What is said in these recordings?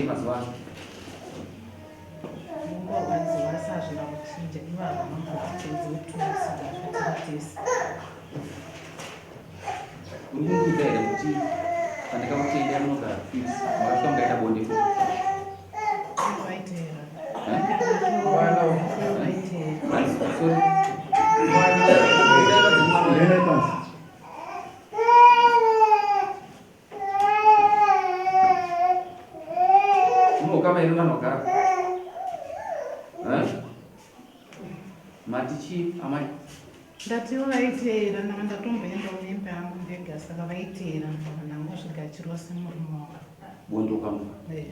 mazuva ano? Ndingorwadziwa asi hazvina kuchinja ivo havana kumbotipedza kutumisira zvatiri tese. Uri kundiudza here kuti pandakakuti munogara fix makasvika mukaita bonde futi? Vaiteera. Eh? Vaiteera. Sorry. Ureva dzemwana. Unokama here vanhu vagara? Eh? Mati chii amai? Ndatiwo vaiteera ndanga ndatomboendawo nemba yangu ndega saka vaiteera ndangozvigachirwa semurume wangu. Bonde ukamupa. Eh,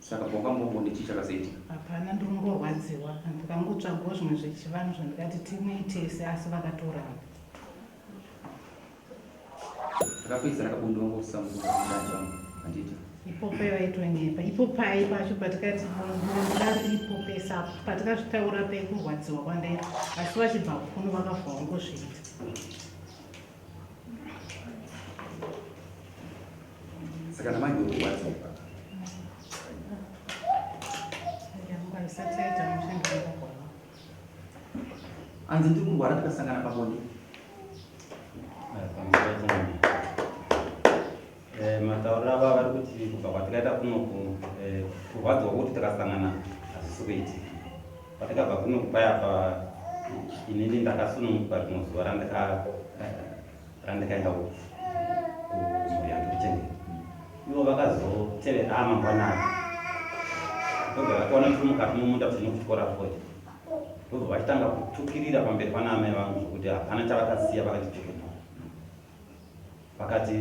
Saka paukamupa bonde chii chakazoitika? Hapana ndiri kungorwadziwa ndikangotsvagawo zvimwe zvechivanhu zvandikati timuitese asi vakatoramba. Takapedzisira kabonde wanga usisamukudacho handiti? Ipopai vaitonyepa ipopai pacho patikati bonde ripo pese apo patikazvitaura pekurwadziwa kwandaita asi vachibva kuno vakabva vangozviita. Saka namanje uri kurwadziwa. Yangu haisati yaita mushe ndingogona. Anzi ndiri kurwara tikasangana pabonde. Matauriro avo vari kuti kubva kwatikaita kunoku kurwadziwa kuti takasangana hazvisi kuitika. Patakabva kunoku paya pa inini ndakasununguka rimwe zuva randikaenda kumhuri yangu kuchengeta. Ivo vakazotevera amangwanani ndobva vakaona tiri mukati mumunda tinokutyora fodya, ndobva vachitanga kutukirira pamberi pana amai vangu zvokuti hapana chavakasiya vakandipfekenura. Vakati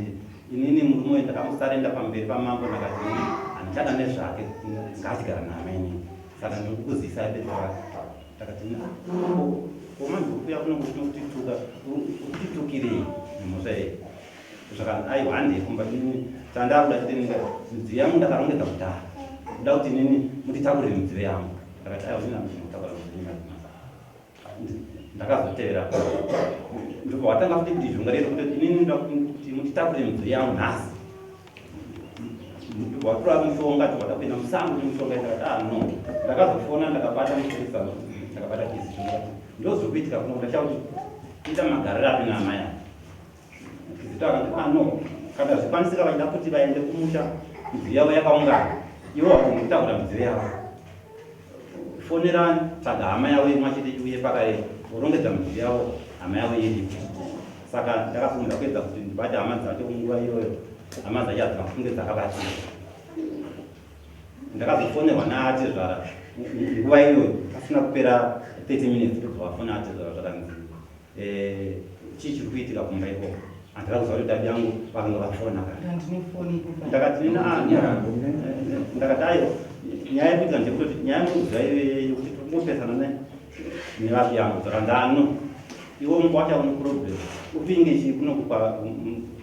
inini murume uyu ndakamusarenda pamberi pamambo, ndakati ini handichada nezvake, ngaachigara naamai inini, saka ndiri kukuzisai bedzi vake. Ndakati komanje uri kuuya kuno kutituka, kutitukirei nemhosva yei? Zvakani aiwa, handei kumba, inini chandakuda chete inini midziyo yangu ndakarongedza kudhara, kuda kuti inini mutitakurire midziyo yangu. Ndakati aiwa, inini handisi kutakura midziyo yangu. Ndakazotevera ndobva watanga futi kuti zhunga rero kuti inini ndoda kuti mutitakure midziyo yangu nhasi. Ndobva watora mushonga, tobva takuenda musango nemushonga. Ndakati ah no. Ndakazofona, ndakabata mupurisa, ndakabata kesi zvino ndozviri kuitika kuno, ndacha kuti ita magariro api naamai ava. Kizito akati ah no, kana zvikwanisika vachida kuti vaende kumusha, midziyo yavo yakaungana, ivo vagone kutakura midziyo yavo. Fonerani, tsvaga hama yavo imwe chete iuye pakare vorongedza midziyo yavo hama yavo iripo. Saka ndakafumira kuedza kuti ndibate hama dzacho nguva iyoyo, hama dzacho hadzina kunge dzakabatika. Ndakazofonerwa naatezvara nguva iyoyo, pasina kupera 30 minutes ndobva vafona atezvara, zvakanzi chii chiri kuitika kumba ikoko? Handina kuziva kuti daddy yangu vakanga vafona kare. Ndandine foni ikupa. Ndakati nina ndakati aiwa, nyaya yekuitika ndekutoti nyaya mukuziva yekuti tiri kungopesana nevapi yangu. Zvakanzi ano iwe mungu wacho une problem upinge chii kunokupa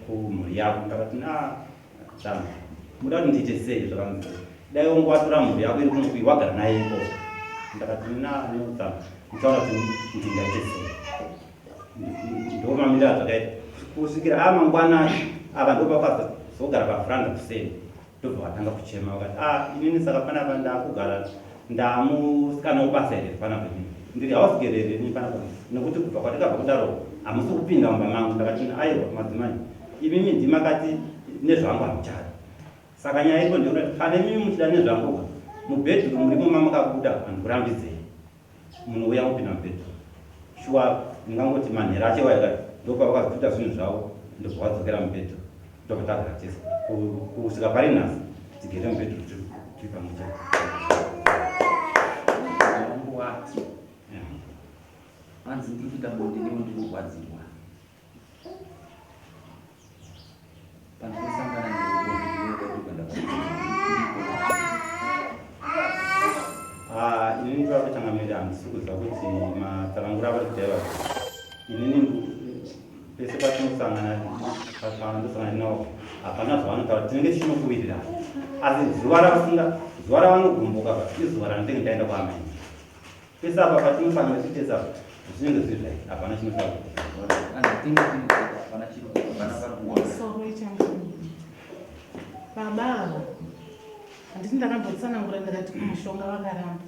kumhuri yako. Ndakati na tsana muda kuti ndiite sei? Zvakanzi dai wangu watora mhuri yako iri kunoku wagara naye ikoko. Ndakati nina notsana ndichaona kuti ndingaite sei. Ndo mamiriro azvakaita kusvikira amangwana ava ndopakazogara pavhuranda kuseni, ndobva vatanga kuchema vakati a inini saka panapa ndakugara ndamusikana webasa here panapa? Inini ndiri house girl here ini panapa? Nekuti kubva kwatikabva kudaro hamusi kupinda mumba mangu. Ndakati aiwa madzimai, imimi ndimakati nezvangu hamuchadi, saka nyaya iripo ndekuti kana imimi muchida nezvangu ka mubedroom murimo mamakabuda, handikurambidzei, munouya mupinda mubedroom. Shuwa ndingangoti manhero acho iwayo ndopavakazobvuta zvinhu zvavo, ndobva vadzokera mubedroom, ndobva tagara tese kusvika pari nhasi, tigere mubedroom tiri pamwe chete. Wangu wati hanzi ndiri kuita bonde newe, ndikurwadziwa pandinosangana newe bonde ndinoda kuenda. Ah, inini vakuchangamiri handisi kuziva kuti matsanangura avari kuti aiwa, inini pese patinosangana, pandosangana navo hapana zvavanotaura, tinenge tichinokuwirirana, asi zuva ravasinga zuva ravanogumbuka izuva randinenge ndaenda kwaamai. Pese apa patinosangana tichitesa zvinenge zviri zvai, hapana chinotaura. Hapana chiri, hapana pari kuona. Soro ichangamiri baba ava. Handiti ndakambotsanangura ndakati kumushonga vakaramba,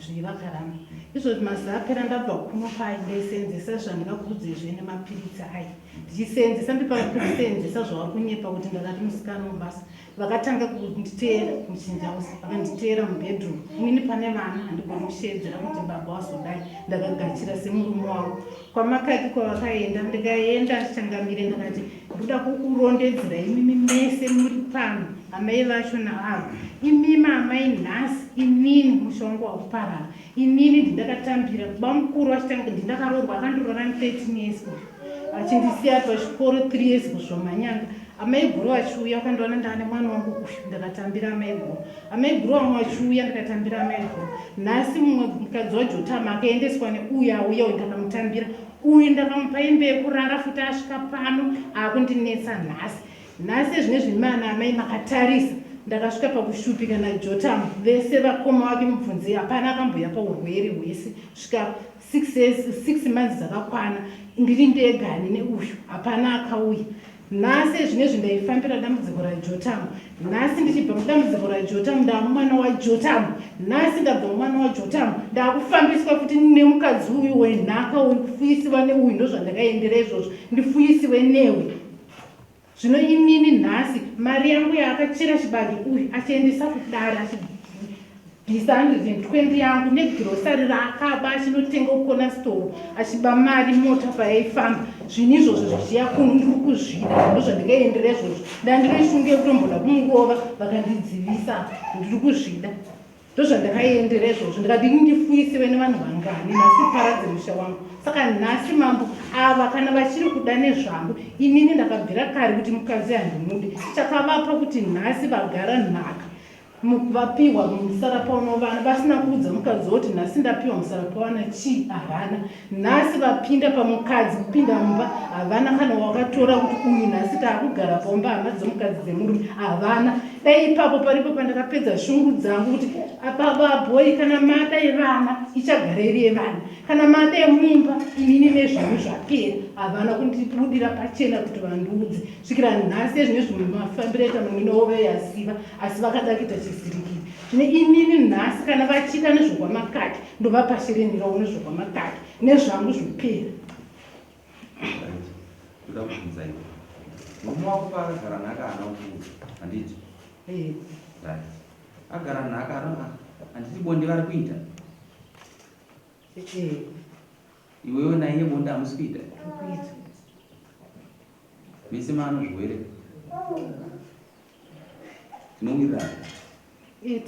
zvii vakaramba. Izvozvi mazuva apera ndabva kuno pai ndaisenzesa zvandingakuudzei nemapiritsi ai. Ndichiseenzesa ndipakuseenzesa zvavari kunyepa kuti ndakati musikana webasa. Vakatanga kunditeera muchinjausi, vakanditeera mubedroom. Inini pane vana handigoni kusheedzera kuti baba wazodai. Ndakagachira semurume wangu. Kwamakaki kwavakaenda ndikaenda changamire ndakati ndoda kukurondedzera imimi mese muri pano amai vacho naavo imimi amai nhasi inini musha wangu wakuparara inini ndindakatambira bamukuru vachitanga ndindakaroorwa akandiroora 13 years uyu achindisiya pachikoro 3 years kuzvomanyanga amaiguru vachiuya vakandiwana ndaane mwana wangu uyu ndakatambira amaiguru amaiguru vamwe vachiuya ndikatambira amaiguru nhasi mumwe mukadzi wajotama akaendeswa neuyu auya uyu ndakamutambira uyu ndakamupa imbe yekurara futi asvika pano akundinetsa nhasi nhasi zvine zvimana amai makatarisa ndakasvika pakushupika najotamu vese vakoma vake mubvunzi hapana akamboya paurwere hwese svika 6 months dzakakwana ndiri ndegani neuyu hapana akauya Nhasi zvinezvi ndaifambira dambudziko raJotamu. Nhasi ndichibva mudambudziko raJotamu ndaamumwana waJotamu. Nhasi ndabva mumwana waJotamu ndakufambiswa futi nemukadzi uyu wenhaka uyu kufuyisiwa neuyu ndozvandakaendera izvozvo ndifuyisiwe newe. Zvino inini nhasi mari yangu yaakachera chibage uyu achiendesa kudare Bvisa 120 yangu negirosari raakaba achinotenga kukona store achiba mari mota payaifamba zvinhu izvozvo zvichiya kuno ndiri kuzvida ndozvandingaendera izvozvo ndandinoshunge kutomboda kumurova vakandidzivisa ndiri kuzvida ndozvandakaendera izvozvo ndikati ini ndifuyisiwe nevanhu vangani nhasi paradze musha wangu saka nhasi mambo ava kana vachiri kuda nezvangu inini ndakabvira kare kuti mukadzi handimudi chakavapa kuti nhasi vagara nhaka Vapiwa musarapawana vana vasina kuudza mukadzi woti nhasi ndapiwa musarapawana chii havana. Nhasi vapinda pamukadzi kupinda mumba havana kana wakatora kuti uyu nhasi taakugara pamba hama dzemukadzi dzemurume havana. Dai ipapo paripo pandakapedza shungu dzangu kuti baba boy kana mada yevana ichagara iri yevana kana mada yemumba inini nezvinhu zvapera havana kundibudira pachena kuti vandiudze svikira nhasi ezvine zvimwe mafambiro aita munhu inove yaziva asi vakada kuita chizirikiri zvino inini nhasi kana vachida nezvokwamakaki ndovapa shereni ravo nezvokwamakaki nezvangu zvopera. Ndoda kubvunza iwe murume wako paakagara nhaka haana kukuudza handiti? Eh. Right, agara nhaka handiti bonde vari kuita? Eh. Iwewe naiye bonde hamusi kuita? Kuita. Mese maano zvirwere tinowirirana.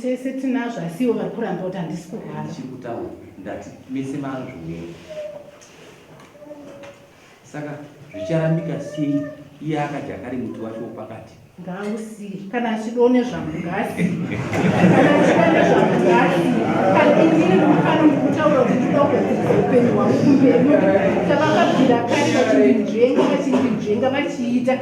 Tese tinazvo asi ivo vari kuramba kuti handisi kurwara. Ndichiri kutaura ndati mese maano zvirwere saka zvicharambika sei iye akadya kare muti wacho wopakati? Ngaausiye kana achidawo nezvangu ngaasiye kana achida nezvangu ngaasiye kana inini ndiri pano ndikutaura kuti ndinoda kugadzirisa upenyu hwangu kumberi nokuti tavakabvira kare vachindinzvenga vachindinzvenga vachiita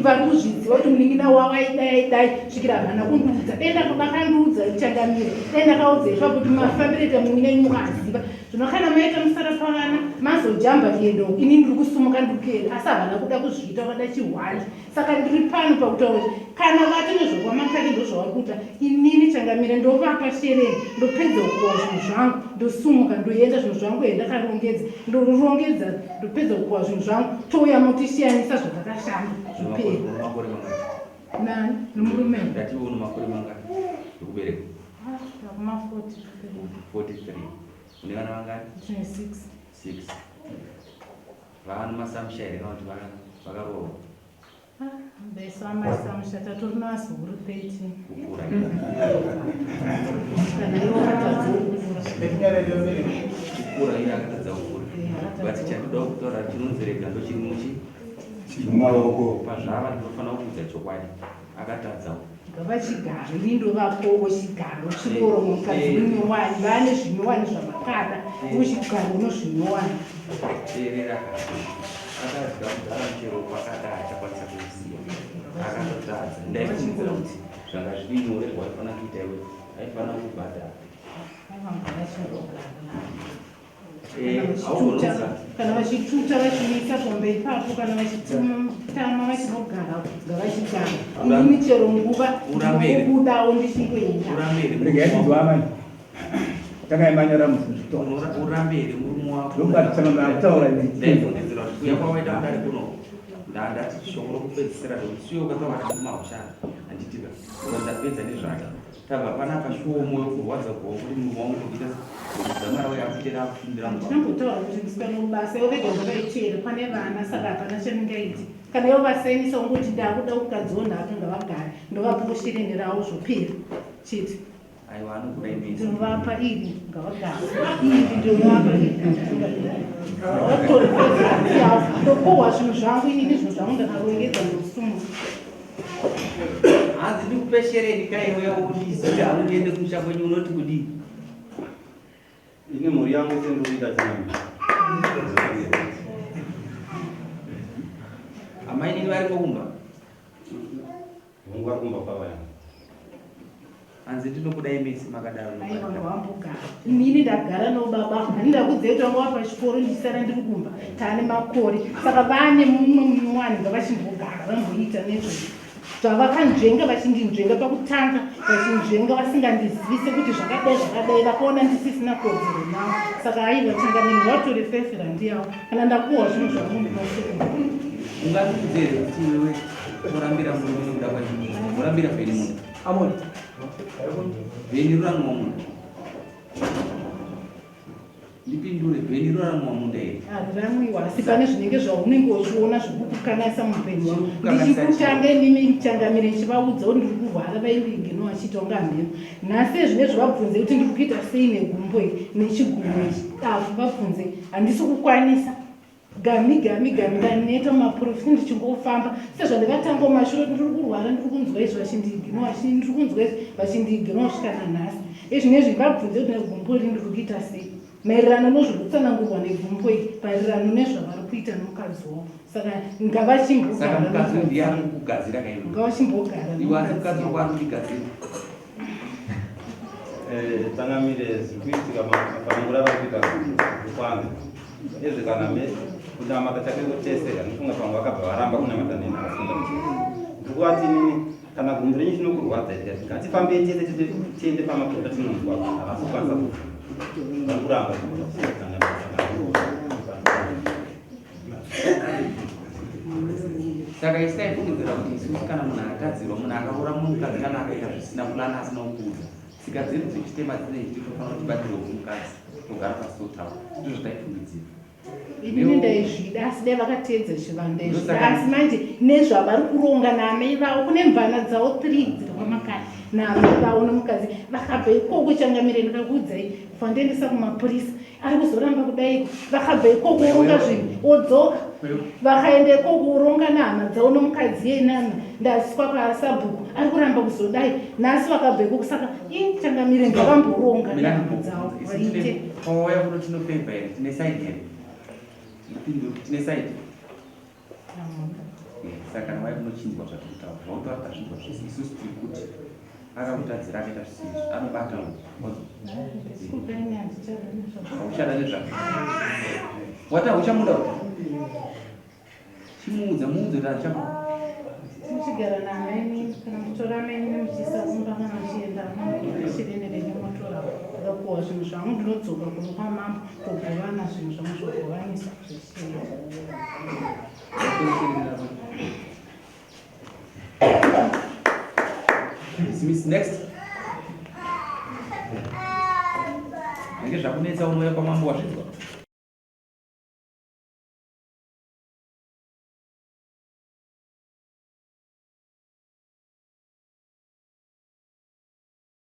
vari kuzviziva kuti munin'ina wavo aidai aidai svikira havana kundiudza dai vakandiudza changamire dai ndakaudza ipapo kuti mafambiro ita munin'ina enyu mukaziva zvino kana maita musara pavana mazojamba kuenda uku ini ndiri kusumuka ndiri kuenda asi havana kuda kuzviita vada chihwande saka ndiri pano pakutaura kuti kana vati nezvokwamakati ndozvavari kuita inini changamire ndovapa shereni ndopedza kukuwa zvinhu zvangu ndosumuka ndoenda zvinhu zvangu e ndakarongedza ndorongedza ndopedza kukuwa zvinhu zvangu touya motishiyanisa zvatakashanda zvopera. Makore mangani? Nani nomurume? Ndati iwe une makore mangani ekuberekwa? Ah, ndakuma 43. 43. Une vana vangani? Ndine 6. 6. Vana masamusha here kana kuti vakaroorwa? Beso amasamusha tatori navazukuru 13. Kukura. Kana iwo akatadza kukura. Kukura iye akatadza kukura. But chandinoda kutaura chinonzi rega ndochiri muchi Mumaoko. Pazvava ndinofanira kuudza chokwadi akatadzawo. Ngavachigaro ini ndovapowo chigaro chikoro mukadzi munyowani vane zvinyowani zvamakada uchigaro unozvinyowani. Teerera, akadya kudhara muchero wakada achakwanisa kuusiya akatotadza. Ndaifungidzira kuti zvanga zviri nyore zvawaifanira kuita iwe aifanira kubhadhara. Ngavachingogara. Haugonoza. Kana vachituta vachiisa pombe ipapo, kana vachitama vachinogara, ngavachigara. Inini chero nguva ndinobudawo ndichingoenda. Regai tinzwa amai. Tangai manyora muzvitora. Urambe here murume wako? Ndokubatana kutaura ini. Ndaifungidzira kuti kuuya kwawaita kudare kuno ndandati shoko rokupedzisira rekuti suye ukataura nemaushana handitika ndapedza nezvake. Tabva panapa shuwo moyo kurwadza kuwa kuti murume wangu ndokuita dzamara uya akutera akupindira mumba. Ndinambotaura kuti ndisikana kubasa ivo vega ndovaichera pane vana saka hapana chandingaiti. Kana ivo vasainisa ungoti ndakuda kukadziwo nhaka ngavagare ndovapa shereni ravo zvopera chete. Aiwa anokuda imezi. Ndinovapa iri ngavagare iri ndinovapa iri vatore yavo ndokohwa zvinhu zvangu inini zvinhu zvangu ndakarongedza musumo. Hanzi ndikupe shereni kai uya undizive hangu ndiende kumusha kwenyu unoti kudii? Ini mhuri yangu yese ndikuita chinambi. Amainini variko kumba? Hongu vari kumba kwavo yangu. Hanzi ndinokudai mese makadaro. Aiwa ngavambogara. Inini ndagara nobaba ani ndakudzai kuti vanga vari pachikoro ndichisara ndiri kumba taane makore saka vane mumwe mwana ngavachimbogara vamboita nezvozvo zvavakanzvenga vachindinzvenga pakutanga vachinzvenga vasingandizivise kuti zvakadai zvakadai vakaona ndisisina kodzero navo saka aiwa changamire vatore fefera ndiyavo kana ndakuhwa zvinhu zvangu ndinosuka. Ungandiudze here kuti iwewe urambira murume nekuda kwachii? Urambira peni munhu? Amoni. Bheni roramwa munda. Ndipindure, bheni roramwa munda here? Hariramwiwa, asi pane zvinenge zvaunenge uchiona zvikukukanganisa muupenyu hwako. Ndichikutanga inini changamire ndichivaudza kuti ndiri kurwara vaindiiginowa vachiita kunge hamheno. Nhasi zvinezvi vabvunze kuti ndiri kuita sei negumbo iri nechigumwe ichi. Afu vabvunze, handisi kukwanisa. Gami gami gami ndaneta mumaprofita ndichingofamba sezvandakatanga kumashure ndiri kurwara ndiri kunzwa izvi vachindiiginowa ndiri kunzwa izvi vachindiiginowa kusvika nanhasi izvinezvi vabvunze kuti negumbo iri ndiri kuita sei maererano nozviri kutsanangurwa negumbo iri maererano nezvavari kuita nomukadzi wavo saka ngavachimbogara mukadzi ndiye ari kugadzira kaiwe ngavachimbogara iwe asi mukadzi wako ari kundigadzira. Changamire zviri kuitika panguva vari kuita kwanza ezve kana me kunamata chaiko tese anofunga pamwe vakabva varamba kunamata neni afunga ndikuvati inini kana gumbo renyu chinokurwadza here ngatifambei tese tiende pamakuta tinonzwa havasi kukwanisa kufa vari kuramba. Saka isu taifungidzira kuti isusu kana munhu akatadzirwa munhu akaroora mukadzi kana akaita zvisina kulana asina kukuudza tsika dzedu dzechitema dzine chitofanira kuti tibatirwe kumukadzi togara pasi totaura ndizvo zvataifungidzira. Inini ndaizvida asi dai vakateedza chivanhu ndaizvida asi manje nezvavari kuronga naamai vavo kune mvana dzavo 3 dziri kwamakare naamai vavo nomukadzi vakabva ikoko changamire ndakakuudzai fandiendesa kumapurisa ari kuzoramba kudaiko vakabva ikoko oronga zvinhu odzoka vakaenda ikoko oronga nehama dzavo nomukadzi yenana ndaswa kwasabhuku ari kuramba kuzodai nhasi vakabva ikoko saka i changamire ngavamboronga nehama dzavo vaite Pauya kuno tinofevha here? Tine side here? Ndipindure, tine side. Saka kana wauya kunochinzwa zvatiri kutaura, zvautaura tazvinzwa zvese. Isusu tiri kuti akakutadzira akaita zvisizvo, anobata hauchada nezvake. Wati hauchamuda kuti? Chimuudza, muudze kuti handichamuda. Muchigara naamainini kana muchitora amainini muchiisa kumba kana muchienda chirene renyu motora ndikapuwa zvinhu zvangu ndinodzoka kuno kwamambo togovana zvinhu zvangu zvogovaniswa zvichienda. Dismiss next. Nenge zvakunetsa unouya kwamambo wazvinzwa.